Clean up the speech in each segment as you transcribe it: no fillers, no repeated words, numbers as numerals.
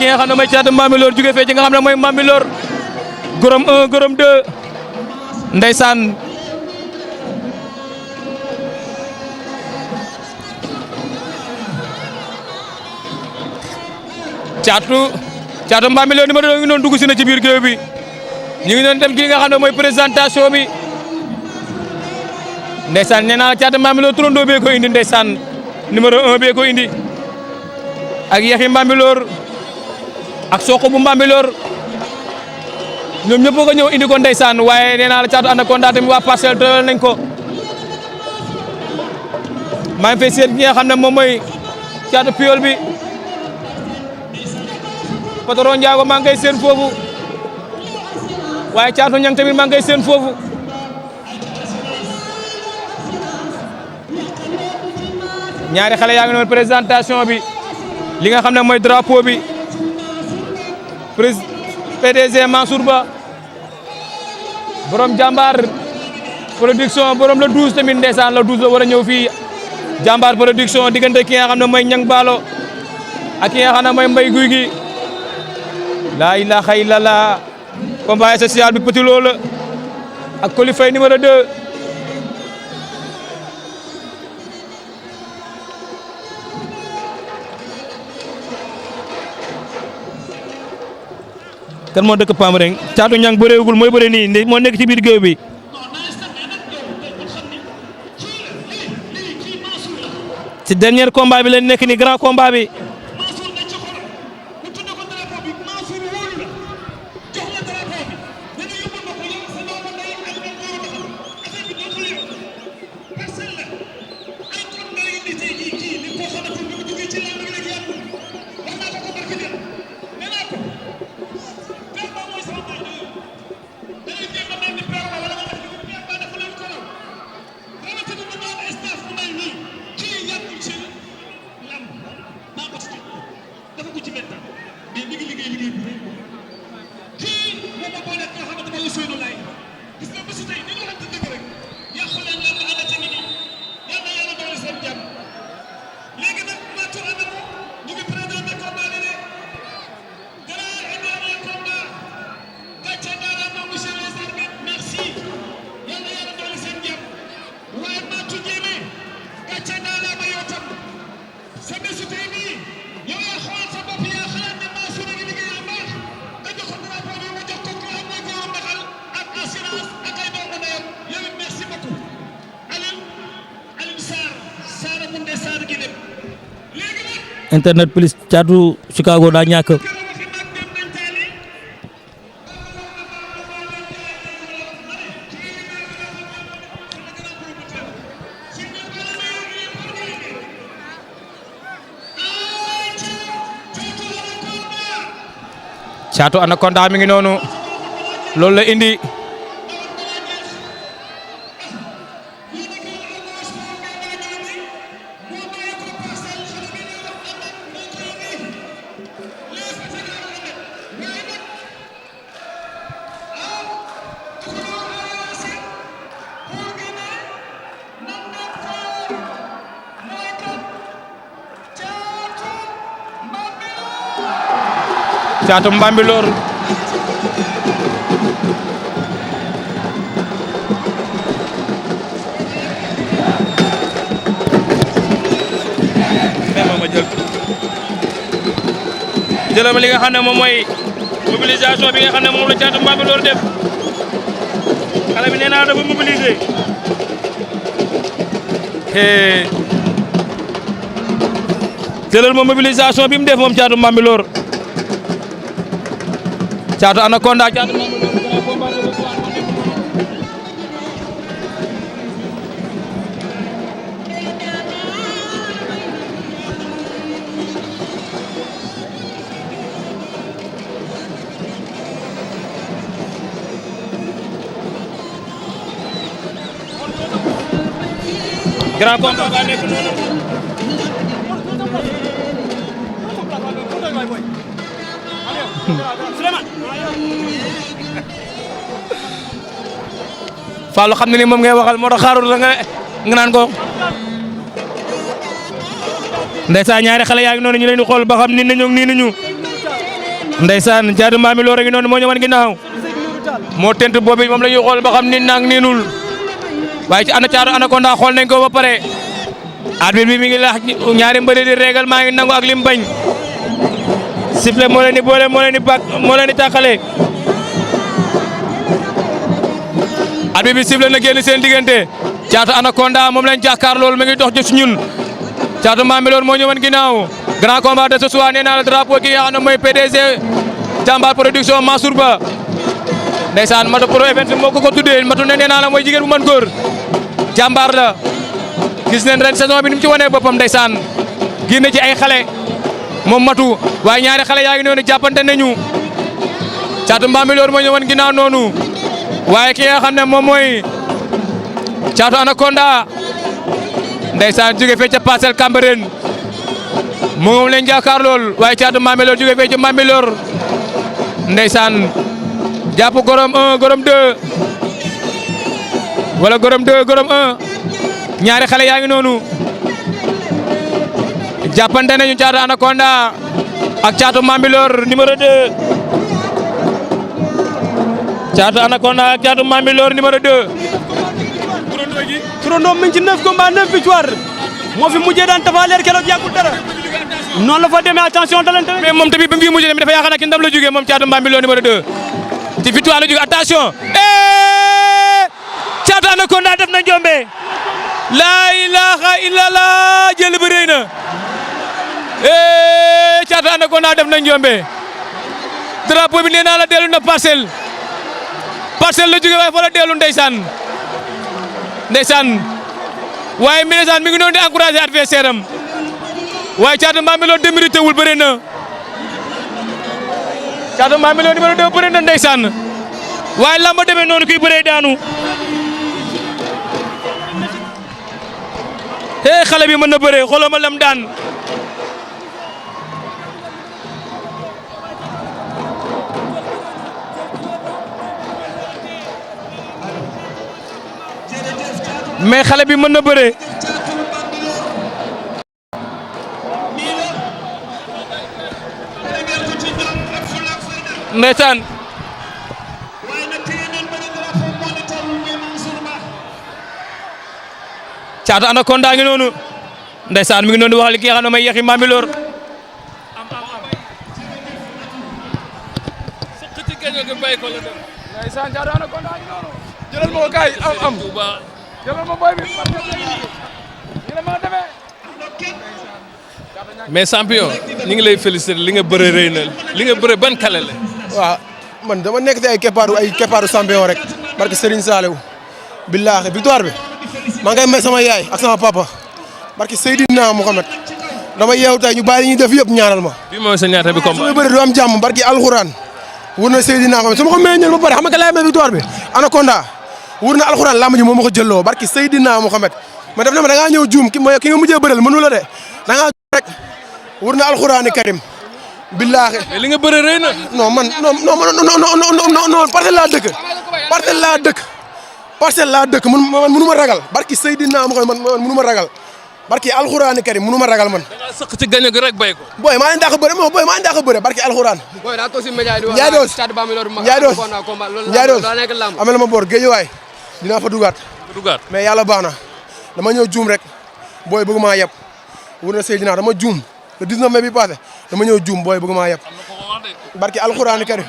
ki nga xam ne mooy Caatu Mbambilor jóge fee ci nga xam ne mooy Mbambilor gorom 1 gorom 2 ndeysaan Caatu Mbambilor numéro 2 ngi doon dugg si na ci biir géew bi ñu ngi doon dem ci nga xam ne mooy présentation bi ndeysaan nee naa Caatu Mbambilor turandoo bee ko indi ndeysaan numéro 1 bee ko indi ak Yaxi Mbambilor ak Sokh bu Mbambilor ñoom ñëpp ko ñëw indi ko ndeysaan waaye nee naa la Caatu Anaconda tamit waa Parcelles tëral nañ ko maa ngi fay seet ñi nga xam ne moom mooy Caatu Piol bi Patron Ndiago maa ngi koy seen foofu waaye Caatu Ñang tamit maa ngi koy seen foofu ñaari xale yaa ngi noonu présentation bi li nga xam ne mooy drapeau bi PDG Mansour Ba borom jàmbaar production borom la 12 tamit ndeysaan la 12 la war a ñëw fii jàmbaar production diggante ki nga xam ne mooy Ñang Baalo ak ki nga xam ne mooy Mbay Guy gi laa ilaaha illallah combat social bi Petit Lo la ak Coly Faye numéro 2 kan moo dëkk Pamreng Caatu Ñang bëreegul mooy bëre nii moo nekk ci biir géew bi ci dernier combat bi la nekk ni grand combat bi internet plus Caatu Chicago daa ñàkk Caatu Anaconda mi ngi noonu loolu la indi Caatu Mbambilor jëlama li nga xam ne moom mooy mobilisation bi nga xam ne moom la Caatu Mbambilor def xale bi nee naa dafa mobiliser jëlal ma mobilisation bi mu def moom Caatu Mbambilor Caatu Anaconda Caatu grand combat ba nekk noonu Fallou xam ne ni moom ngay waxal moo tax xaarul nga naan ko ndeysaan ñaari xale yaa ngi noonu ñu leen di xool ba xam ni nañu nii nañu ndeysaan Caatu Bambilor a ngi noonu moo ñëwoon ginnaaw moo tent boobu moom la ñuy xool ba xam ni naang niinul waaye ci ana Caatu Anaconda xool nañ ko ba pare arbitre bi mi ngi laaj ñaari mbëri di règlement ngi nangu ak lim bañ sifflet moo leen di boole moo leen di tàqale arbitre bi sifflet na génn seen diggante Caatu Anaconda moom lañ jàkkaar loolu mi ngi dox ci ñun Caatu Bambilor moo ñëwoon ginnaaw grand combat de ce soir nee naa la drapeau ki nga xam ne mooy PDG Jambar production Mansour Ba ndeysaan Matu Pro Events moo ko tuddee Matu ne nee naa la mooy jigéen bu mën góor jàmbaar la gis nañ ren saison bi ni mu ci wane boppam ndeysaan génn ci ay xale moom Matu waaye ñaari xale yaa ngi noonu jàppante nañu Caatu Bambilor moo ñëwoon ginnaaw noonu waaye ki nga xam ne moom mooy Caatu Anaconda ndeysaan jóge fee ca Parcelles Cambérène moom leen jàkkaar lool waaye Caatu Bambilor jóge fee ca Bambilor ndeysaan jàpp gorom 1 gorom 2 wala gorom 2 gorom 1 ñaari xale yaa ngi noonu jàppante nañu Caatu Anaconda ak Caatu Bambilor numéro 2 Caatu Anaconda ak Caatu Bambilor numéro 2 turandoom mi ngi ci 9 combats 9 victoire moo fi mujjee daan Tapha Leer keroog yàggul dara noonu la fa demee attention dalante mais moom tamit ba mu fi mujjee tamit dafa yaakaar ne ki ndam la jógee moom Caatu Bambilor numéro 2 ci victoire la jógee attention Caatu Anaconda def na njombe laa ilaha illallah jël bi rëy na Caatu Anaconda def na njombe drapeau bi nee naa la dellu na parcelle la jógee waaye fa la dellu ndeysaan waaye mi ngi noonu di encouragé adversaire am waaye Caatu Bambilor démérité wul bëre na Caatu Bambilor numéro 2 bëre na ndeysaan waaye lamba demee noonu kuy bëree daanu xale bi mën na bëree xooloo ma lam daan mais xale bi mën na bëree ndeysaan Caatu Anaconda ngi noonu ndeysaan mi ngi noonu wax li ki nga xam ne may Yaxi Bambilor ndeysaan Caatu Anaconda ngi noonu jëlal ma ko gaay am jëlal ma boy bi mais champion ñu ngi lay féliciter li nga bëre rëy na li nga bëre ban kale la. waaw man dama nekk te ay keppaaru champion rek barke Serigne Saliou billaahi victoire bi maa ngay may sama yaay ak sama papa barke Seydina Mouhamed dama yeewu tey ñu bàyyi ñuy def yëpp ñaanal ma. bii mooy sa ñaata bi combat su ma bëre du am jàmm barke alxuraan wur na Seydina Mouhamed su ma ko meññal ba pare xam nga laay may victoire bi Anaconda wur na alxuraan làmb ji moo ma ko jëlloo barke Seydina Mouhamed ma def na ma da ngaa ñëw juum ki nga mujjee bëreel mënu la de da ngaa rek wur na alxuraani karim billaahi li nga bëre rëy na. non man non parcelle laa dëkk man mënu ma ragal barki Seydina ma koy man mënu ma ragal barki alxuraani karim mënu ma ragal man. da ngaa sëq ci gaño gi rek bay ko. booy maa ngi dàq bëre booy maa ngi dàq bëre barki alxuraan. booy daa toog si média di wax Ndiaye Doos amee la ma boor géej waay dinaa fa dugaat. mais yàlla baax na dama ñëw juum rek booy bëgg maa yeb wur na Seydina dama juum le 19 mai bi passé dama ñëw juum booy bëgg maa yeb barki alxuraani karim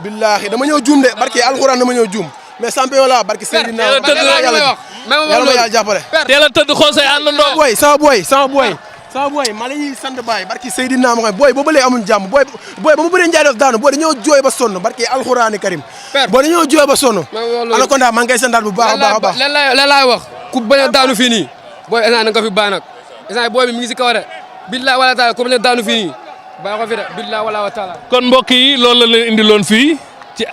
billahi dama ñëw juum de barki alxuraan dama ñëw juum mais champion la barki Seydina yàlla ma jàppale teel a tëdd xool say àndandoo boy sama boy maa la ñuy sant baay barki Seydina ma koy boy boobu léegi amuñ jàmm boy ba mu bëree Ndiaye Doos daanu boy dañoo jooy ba sonn barki alxuraani karim boy dañoo jooy ba sonn Anaconda maa ngi koy santaat bu baax a baax lan laay wax ku bañ a daanu fii nii boy instant nga fi baax nag instant boy bi mi ngi si kaw de billahi wala taala ku bañ a daanu fii nii baa ko fi de billahi wala taala kon mbokk yi loolu la leen indiloon fii ci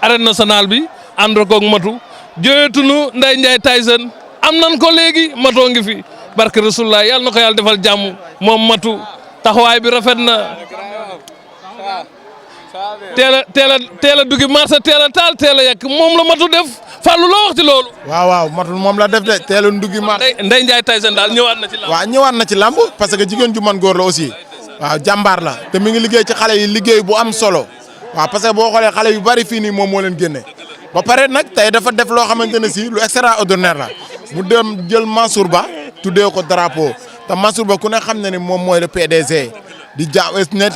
arène nationale bi ànd koog Matu jooyatunu Ndeye Ndiaye Tyson am nan ko léegi Matoo ngi fi barke Rasulullah yàlla na ko yàlla defal jàmm moom Matu taxawaay bi rafet na teel a duggi marché teel a taal teel a yekk moom la Matu def Fallou loo wax ci loolu. waaw Matu moom la def de teel a duggi marché. Ndeye Ndiaye Tyson daal ñëwaat na ci lamb. waaw ñëwaat na ci lamb parce que jigéen ju man góor la aussi waaw jàmbaar la te mi ngi liggéey ci xale yi liggéey bu am solo waaw parce que boo xoolee xale yu bari fii nii moom moo leen génne ba pare nag tey dafa def loo xamante ne si lu extraordinaire la mu dem jël Mansour Ba tuddee ko drapeau te Mansour Ba ku ne xam na ni moom mooy le PDG di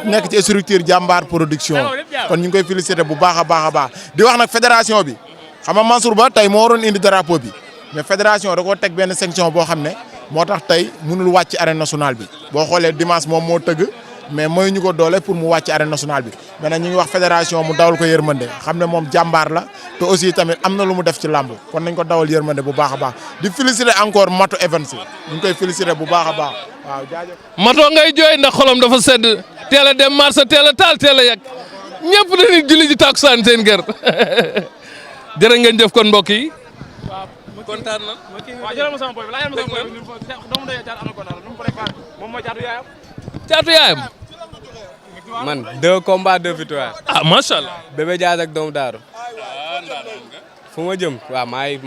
nekk ci structure jàmbaar production kon ñu ngi koy féliciter bu baax a baax a baax di wax nag fédération bi xam nga Mansour Ba tey moo waroon indi drapeau bi mais fédération da koo teg benn sanction boo xam ne moo tax tey mënul wàcc arène nationale bi boo xoolee dimanche moom moo tëgg mais mooy ñu ko doole pour mu wàcc arène nationale bi maintenant ñu ngi wax fédération mu dawal ko yërmande xam ne moom jàmbaar la te aussi tamit am na lu mu def ci làmb kon nañ ko dawal yërmande bu baax a baax di féliciter encore Matou Evans ñu ngi koy féliciter bu baax a baax waaw jaajëf. Mato ngay jooy ndax xolam dafa sedd teel a dem marché teel a taal teel a yegg ñëpp dañuy julli ji takkusaan seen kër jërë ngeen jëf kon mbokk yi. kontaan na. waaw jërëjëf sama boy bi laajal ma sama boy bi doomu ndey caatu anaconda la nu mu préparé moom mooy caatu yaayam. caatu yaayam. man 2 combats 2 victoires. ah macha allah. Bébé Diaz ak doomu Daaru. fu ma jëm waaw maay